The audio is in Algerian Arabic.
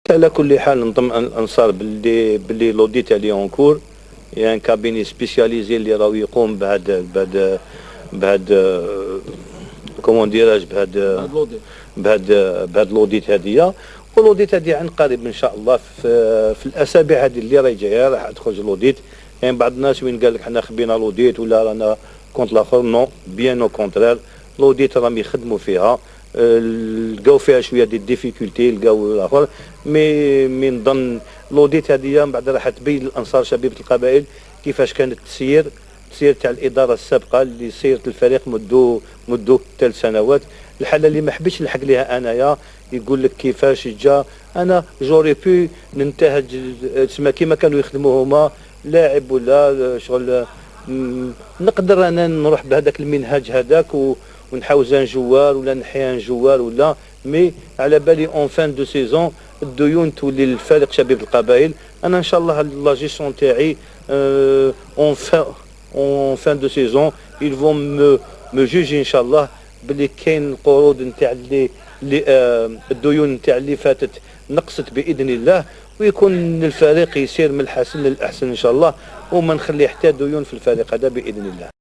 على كل حال نطمئن الانصار باللي l'audit اللي en cours, il y a un cabinet spécialisé اللي راهو يقوم بهاد comment dirais-je بهاد l'audit هذه. و l'audit هذه عن قريب ان شاء الله في الاسابيع هذه اللي راهي جايه راح تخرج l'audit. يعني بعض الناس وين قال لك حنا خبينا l'audit ولا رانا contre الاخر, non, bien au contraire, l'audit راهم يخدموا فيها. لقاو فيها شويه des difficultés, لقاو الاخر, mais نظن l'audit هذه من بعد راح تبين الانصار شبيبه القبائل كيفاش كانت التسيير تاع الاداره السابقه اللي سيرت الفريق منذ 3 سنوات. الحاله اللي ما حبيتش نلحق لها انايا, يقول لك كيفاش جا, انا j'aurais pu ننتهج تسمى كيما كانوا يخدموا هما لاعب ولا شغل, نقدر انا نروح بهذاك المنهاج هذاك ونحاوز un joueur ولا نحي un joueur ولا, mais على بالي en fin de saison الديون تولي للفريق شبيبه القبائل. انا ان شاء الله la gestion تاعي en fin de saison ils vont me juger ان شاء الله باللي كاين القروض نتاع اللي الديون نتاع اللي فاتت نقصت باذن الله, ويكون الفريق يسير من الحسن للاحسن ان شاء الله, وما نخلي حتى ديون في الفريق هذا باذن الله.